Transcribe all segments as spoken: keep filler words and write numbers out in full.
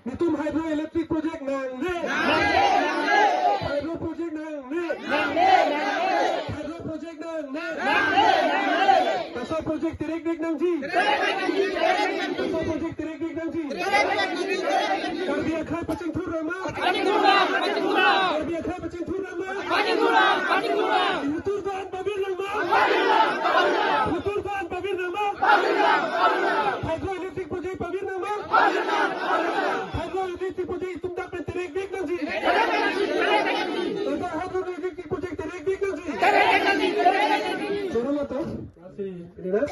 Netum hydroelectric project nangne. Hydro project nangne. Hydro project nangne. Kaso project terek vek nangji. Kaso project terek vek nangji. Karbi akhai pachingthur rama. Karbi akhai pachingthur rama. Hutur dan pavir rama. Hutur dan pavir rama. Hydroelectric project pavir rama. Hydroelectric project itum dak pen terek vek nangji. Hydroelectric project terek vek nangji. Choro lo to. Ini na?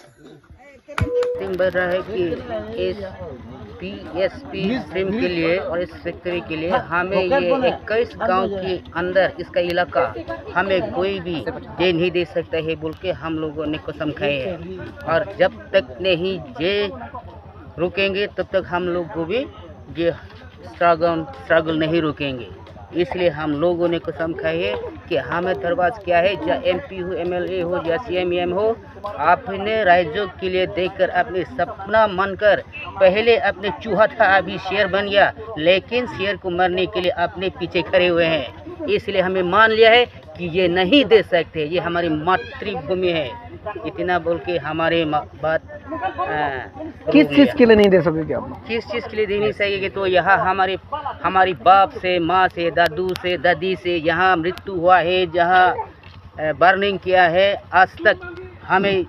Think बढ़ रहा है कि इस PSP stream के लिए और इस फैक्ट्री के लिए हमें ये इक्कीस गांव के अंदर इसका इलाका हमें कोई भी दे नहीं दे सकता है बोल के हम लोगों ने कसम खाई है। और जब तक नहीं ये रुकेंगे तब तक हम लोग को भी ये स्ट्रगल स्ट्रगल नहीं रुकेंगे। इसलिए हम लोगों ने कसम खाई है कि हमें दरवाज क्या है, या एमपी हो, एमएलए हो, या सीएम हो, अपने राज्यों के लिए देखकर अपने सपना मानकर पहले अपने चूहा था अभी शेर बन गया, लेकिन शेर को मारने के लिए अपने पीछे खड़े हुए हैं। इसलिए हमें मान लिया है कि ये नहीं दे सकते, ये हमारी मातृभूमि है। इतना बोल के हमारे मा- बात, आ, किस रोक चीज लिया। के लिए नहीं दे सकेंगे आप लोग? किस चीज के लिए दे नहीं सकेंगे? तो यहाँ हमारे, हमारी बाप से, माँ से, दादू से, दादी से यहाँ मृत्यु हुआ है, जहाँ, अ, बर्निंग किया है, आज तक हमें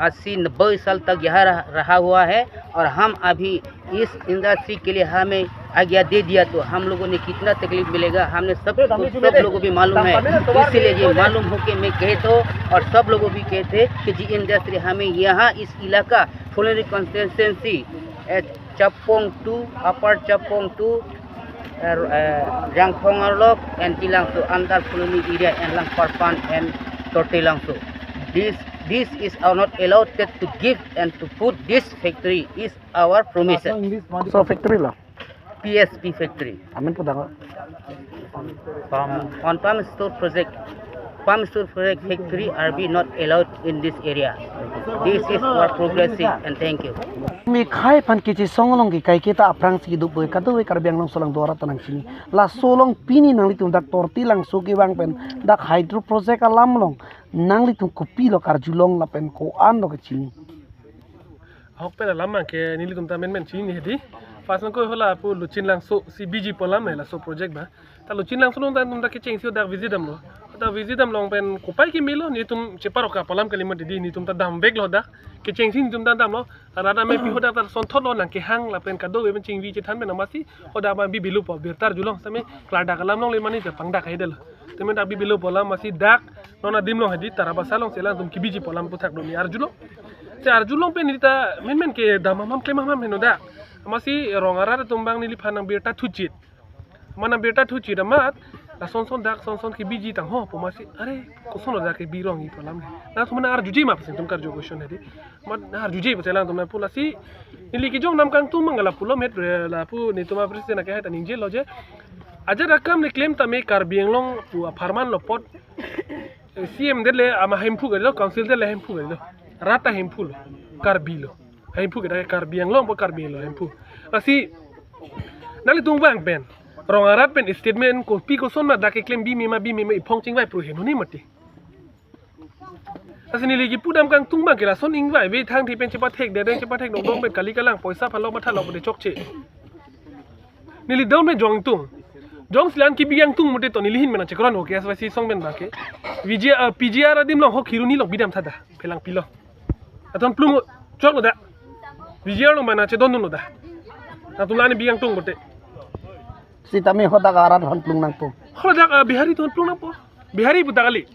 अस्सी नब्बे साल तक यहाँ रह-, रहा हुआ है और हम अभी इस इंडस्ट्री के लिए हमें आज्ञा दे दिया तो हम लोगों ने कितना तकलीफ मिलेगा, हमने सब, सब लोगों को भी मालूम है। इसीलिए ये मालूम हो के मैं कहता हूँ और सब लोगों भी कहते हैं कि जी इंडस्ट्री हमें यहाँ इस इलाका फुलवारी कॉन्स्टिट्यूएंसी, ए, Chapong two, Upper Chapong two, uh, uh, Jangphong Arlok and Tilangso under Phuloni area and Langparpan and Tortilangso. This, this is are not allowed to give and to put this factory is our promise. So factory lo? P S P factory. Amen pudang. Palm, on Palm Store project, Palm Store project factory are be not allowed in this area. This is our progressive and thank you. Mi khai aphan kechesong along ke kaiketa aphrangsi kedoboi kadokave Karbi Anglong aso along do-an arat ta nangchini. Laso along pini nanglitum dak Tortilangso kevang pen dak hydro project alam along nanglitum kopilo karjulong lapen ko-an lo kechini? Ahok pen alam abang ke nelitum ta menmen chini hedi. First nangkoi hala pu Luchinlangso C B G pu alam he laso project abang. Ta Luchinlangso along ta netum ta kechengsi dak visit damlo. Ta visit dam along pen kopai kemelo netum cheparok ka pu alam kalimat di netum ta damveklo dak. Kechengsi netum ta damlo. Rat amei pi hadak ta sonthotlo nangkehang lapen kadokave pen chingvi chethan pen amatsi hadak abang bi bilupo birta arjulong sitame klardak alam along le mane ta pangdak haidel. Tame dak bi bilupo alam amatsi dak non adim along hedi Tarabasa along si alangtum kebiji pu alam aputhak do ne arjulo. Si arjulong pen neli ta menmen kedam ham klem ham heno dak. Amatsi rong arat atum abang neliphan nangbirta thuchit. Amat nangbirta thuchit amat, la sonson dak sonson kebiji tangho pu amatsi, are, kosonlo dak kebi rong-i pu alam le. Nangtum nang arjuje ma pusi netum karju question hedi. Amat nang arjuje pusi alangtum nangpu lasi neli kejong nam kangtung abang lapulo met re lapu netum a-president akehai ta ningjelo je. Ajat akam le klem tame Karbi Anglong pu apharman lo apot, eh, C M det le ama hemphu kalilo, council det le hemphu kalilo. Rat ta hemphu lo, Karbi lo. Hemphu ke dak Karbi Anglong pu Karbi lo hemphu. Lasi nanglitum abang pen rong arat pen statement kopi koson ma dak keklem bime ma bime ma iphong chingvai pru henoni mati. Lasi neli kepu dam kangtung abang ke lason ingvai ve thangthi pen chepathek dere chepathek dongdong pen kali kalang poisa aphan lo matha lo pute chokche. Neli down pen jongtung. Jongsi la-an kebi kangtung mute to neli ahin pen nangchekron ho ke S Y C song pen abang ke. V G R, ah, P G R adim along ho khiruni along bidam tha da. Phelang pilo. Aton plung choklo da. V G R along abang nangchedondunlo da. Nangtum la-an bi kangtung mute. Sitame hadak arat aphan plung nangpo. Hadak, ah, Bihari atum plung nangpo. Bihari puta kali.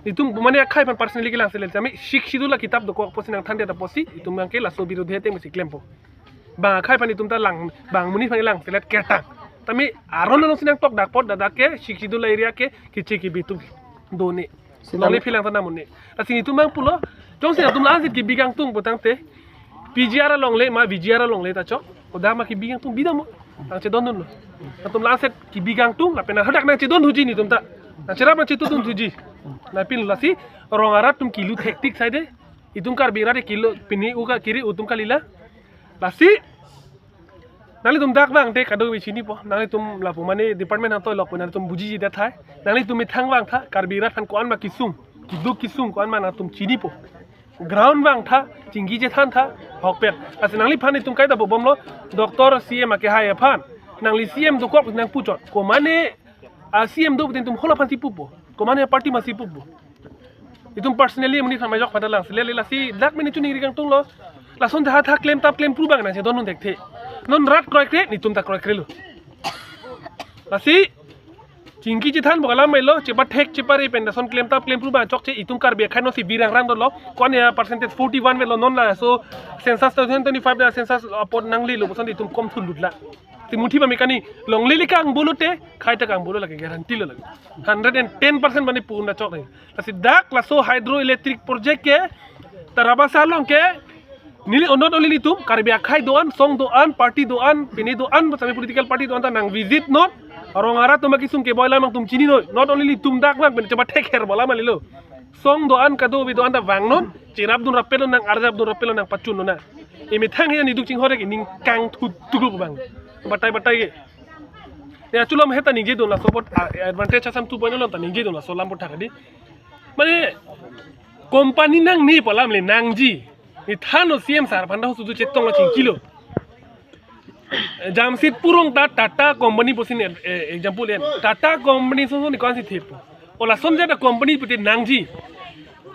Itum mane akhai aphan personally kelang selet tame Sixth Schedule akitap dokok pusi nangthan det apotsi itum abang ke laso birudhe ateng si klempo. Bang akhai aphan itum ta lang, bang amonit aphan lang selet ketang. Tame aron alongsi nangtok dak apot dak dak ke Sixth Schedule area ke keche kebi atum do ne. Sitame longle phelang ta nam un-e. Lasi netum abang pulo, jongsi netum la-ansi kebi kangtung pu tangte, P G R along le ma V G R along le ta chok. Hadak ma kebi kangtung bidam mo. Nangchedondunlo. Netum la-ansi kebi kangtung lapen hadak nangchedon thuji netum ta. Nangcherap nangchetudun thuji. Nangpin lasi rong arat atum kelu thektik saide. Itum Karbi arat kelu pini uka kiri utum kalila. Lasi Nanglitum dak vangte kadokave chinipo. Nanglitum lapu mane department atum lok nanglitum bujiji det hai. Nanglitum methang vangtha, Karbi rat aphan ko-an ma kesung, keduk kesung ko-an ma nangtum chinipo. Ground vangtha, chingki chethantha, ahokpet. Lasi nangliphan itum kaita bomlo, Doctor C M akehai aphan. Nangli C M dokok nangpuchot. Ko mane a C M do putin itum hala aphansi pupo. Ko mane party masi pupo. Itum personally monit aphan majok pada lang. Sila lasi dak mene chuning rikang tunglo. Lason tha tha klem tap klem pru bang nangchedon non thekthe. Non rat kroikre, netum ta kroikrelo. Lasi chingki chethan bo alam melo, chepathek chepare pen lason klem tap klem pru bang chokche, itum Karbi akhai non si birang rang dolo. Ko-an ya percentage forty-one velo non laso census two thousand twenty-five da census apot nanglelo puson itum kom thulutla. Timuthi ba mekani longle le kang bolote, khai ta kang bolo lake guarantee lo lake. Hundred and ten percent mane pun da chok dei. Lasi dak laso hydroelectric project ke Tarabasa along ke neli onot oli netum Karbi akhai do-an, song do-an, party do-an, pini do-an, sami political party do-an ta nangvisit non. Rong arat atum akesung keboi alam nangtum chini noi. Not only netum dak vang pen chepathek her bo alam lelo. Song do-an kadokave do-an ta vangnon. Cherapdun rapetlo nang, arjapdun rapetlo nang, pachunlo nang. Emethang he niduk chinghore ke ning kangthu tugu bang. Batai batai ke. Ya chulom heta ningjedun laso apot, ah, advantage Assam two point oh along ta ningjedun laso alam apot thak di. Mane company nangne pu alam le nangji. Neli thanlo C M sir aphan ta sudu chetonglo chingkilo. Jamshedpur along ta Tata company pusi, eh, example en. Tata company so so ni ko-ansi thepo. O lason jada company pute nangji.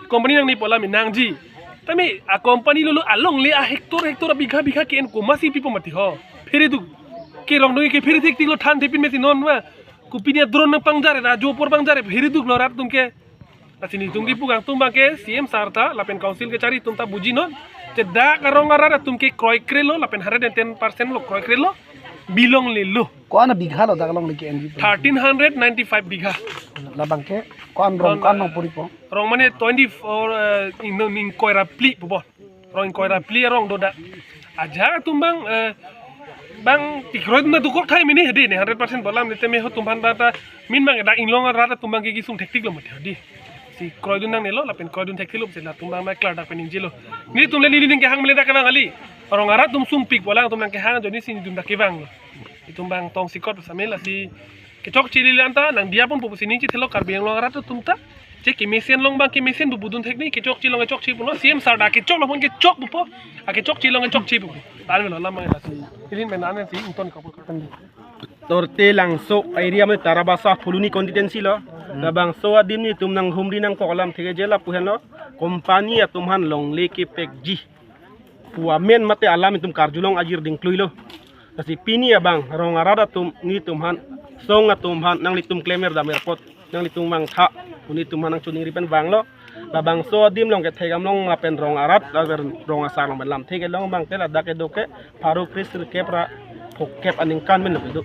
Company nangne pu alam nangji. Tame a company lolo alongle a hectare hectare bigha bigha ke-en komatsi pipo mati ho. Phere duk. Kerong dong ke phere thektiklo, than thepin mesi non ma. Kopi dia drone nangpangjar ra jo apor pangjar phere duklo rat atum ke. Lasi netum kipu kangtung bang ke C M sir ta lapen council kechari atum ta bujinon. Chedak arong arat atum ke kroikrelo lapen hundred and ten percent lo kroikrelo. Bilonglelo. Ko-an bigha lo dak alongle ke-en? Thirteen hundred ninety-five bigha. Labang ke ko-an rong, ko-an rong puripo? Rong mane twenty-four, eh, ing, ing koi ra phli pupo. Rong koi ra phli arong do da. Ajahak atum bang, eh, bang tikroi atum na dokok thai mene hedi ne hundred percent bo alam ne tame ho atum aphan ta ta min bang dak inglong arat atum bang ke kesung thektiklo mati hedi. Si kroidun nangnelo lapen kroidun thektiklo si latum bang ma klar dak pen ningjelo. Netum le neli ning kehang mele dak kevang kali. Rong arat atum sungpik bo alam atum nangkehang ajoine si netum dak kevanglo. Itum bang tongsekot samela si kechokche le anta nang diya ponpo pusi ning chethelo Karbi Anglong arat atum ta. Che kemesen along bang kemesen bu budun thek ni, kechokche along kechokche pulo, C M sir da kechok along pon kechok pupo, a kechokche along kechokche pupo. Tan melo lam mangla si. Ilin men an si ington kapu katan di. Torte Langso area mane Tarabasa Phuloni constituency lo. Labangso adim netum nanghumri nangkok alam thekje lapu henlo. Company atum aphan longle kepekji pu amen mate alam itum karjulong ajir dingkluilo. Lasi pini abang rong arat atum netum aphan, song atum aphan nanglitum klemer damer apot nanglitum vangtha, netum aphan nangchoningri pen vanglo. Labangso adim along kethek amlong lapen rong arat lapen rong asar along pen lamthe kelong abang te ladak kedo ke pharo kre sirkep ra phokep aningkan men lo kedo.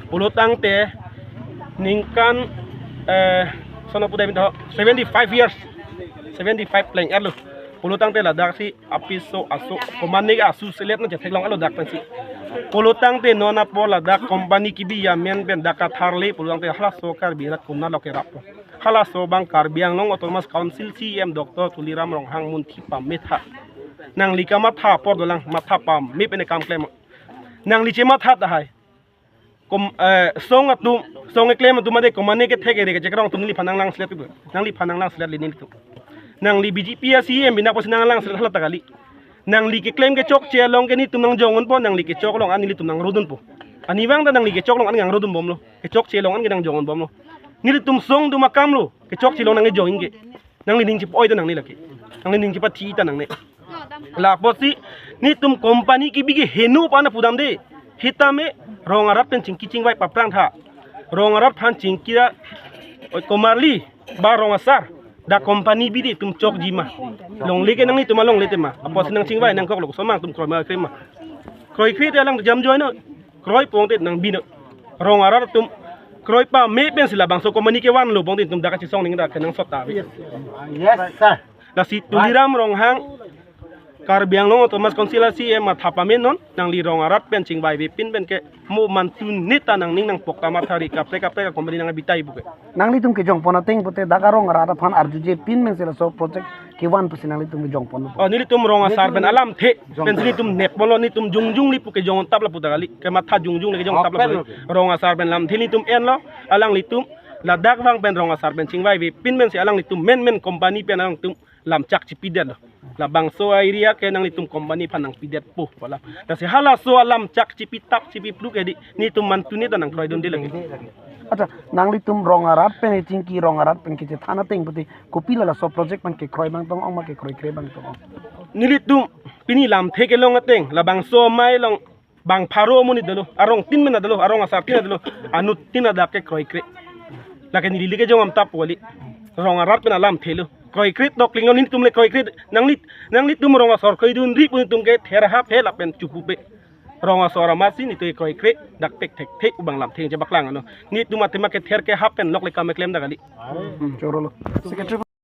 Pulo tangte ningkan, eh, sono pudai minta seventy five years, seventy five pleng erlo. Pulo tangte ladak si apiso aso, komatne aso selet na chetheklong alo dak pensi. Pulo tangte non apor ladak company kebi amen pen dak katharle, pulo tangte halaso Karbi rat kumna lo kerap. Halaso abang Karbi Anglong Autonomous Council C M Doctor Tuliram Ronghang munthi pametha. Nangli kamatha apor dolang, matha pame pen kam klem. Nangli chematha tahai. Kom, eh, song atum, song keklem atum ade komatne kethek ere kechekrong atum neliphan nanglang selet tu. Neliphan nanglang selet le nelitum. Nangli B J P a C M bina pusi nanglang selet hala ta kali. Nangli keklem kechokche along ke netum nangjong unpo, nangli kechok along an nelitum nangrodunpo. Ani vang ta nangli kechok along an nangrodun bomlo. Kechokche along an ke nangjong un bomlo. Nelitum song atum akam lo. Kechokche along nangkejong ke. Nangli ning chepa-oi ta nangne lake. Nangli ning chepathi ta nangne. Lapotsi netum company kebi ke heno pana pudamde. Hitame rong arat pen chingki chingvai paprang tha. Rong arat aphan chingki ra, oi, komarli ba rong asar. Dak company bi de itum chokji ma. Longle ke nangnetum alongle te ma. Apotsi nangchingvai nangkoklo, somang atum kroima krema. Kroikre te alang jam join no. Kroi pongte nang bino. Rong arat atum kroi pame pensi labangso company kevanlo pongte itum dak kachesong ning dak kenangsot ta. Yes, sir. Lasi Tuliram Ronghang Karbi Anglong Autonomous Council a C M matha pame non, nangli rong arat pen chingvai vepin pen ke mo mantu neta nangning nangpok ta mathari kaprek kaprek company nangbitai buke. Nanglitum kejong pon ateng pute dak arong arat aphan arjuje pin pensi laso project kevan pusi nanglitum kejongpon. Oh, nelitum rong asar pen alamthe pen si nelitum nepponlo, nelitum jongjongli pu kejong tap lapu ta kali, kematha jongjongli kejong tap lapu. Rong asar pen lamthe nelitum enlo, alanglitum ladak vang pen rong asar pen chingvai vepin pensi alanglitum menmen company pen alanglitum lam chak chipidetlo. Labangso area ke nanglitum company aphan nangpidetpo pu alam. Lasi halaso alam chak chipi tap chipi plu ke di nelitum mantu ne ta nangkroidunde lagi. Accha, nanglitum rong arat pen, e chingki rong arat pen kechethan ateng pute, kopi la laso project pen kekroi abang tong-ong ma kekroikre abang tong-ong? Nelitum pini lamthe kelong ateng, labangso amei along bang pharo amonit dolo, arong tin mena dolo, arong asar tin dolo, anut tin adak kekroikre. Lake neli kejong am tap kali. Rong arat pen alamthelo. Kroikre tokling nelitum le kroikre, nangli, nanglitum rong asor kroidunri pu nelitum kether hap he lapen chupupe. Rong asor amatsi nelitum kroikre, dak tek thek thek abang lamthe chepaklang ano. Nelitum athema kether ke hap pen lok le kam keklem ta kali. Hmm, chorolo. Secretary